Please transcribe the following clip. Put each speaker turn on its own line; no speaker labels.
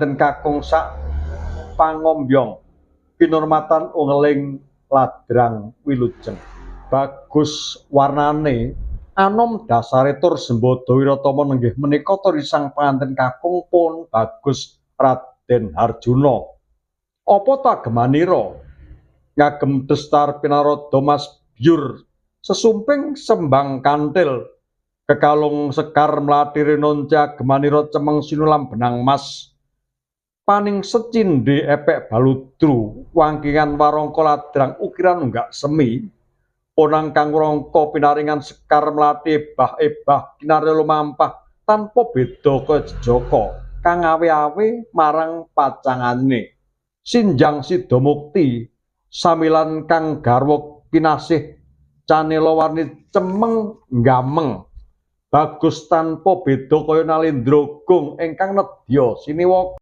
pengantin kakung sak pangombyong kinurmatan ungeling ladrang wilujeng. Bagus warnane, anom dasare tur sembada wiratama nenggih menika turi sang pengantin kakung pun bagus Raden Harjuna. Apa ta gemanira ngagem destar pinaradha mas byur sesumping sembang kantil kekalung sekar mlati rinonce agemanira cemeng sinulam benang mas paning secindhe epek baludru wangkingan warangka ladrang ukiran unggak semi ponang kang rangka pinaringan sekar mlati ebah-ebah kinarya lumampah tanpa beda kaya jejaka kang awe-awe marang pacangane. Sinjang sida mukti samilan kang garwa kinasih canela warni cemeng gameng bagus tanpa beda kaya nalendra gung ingkang nedya siniwaka.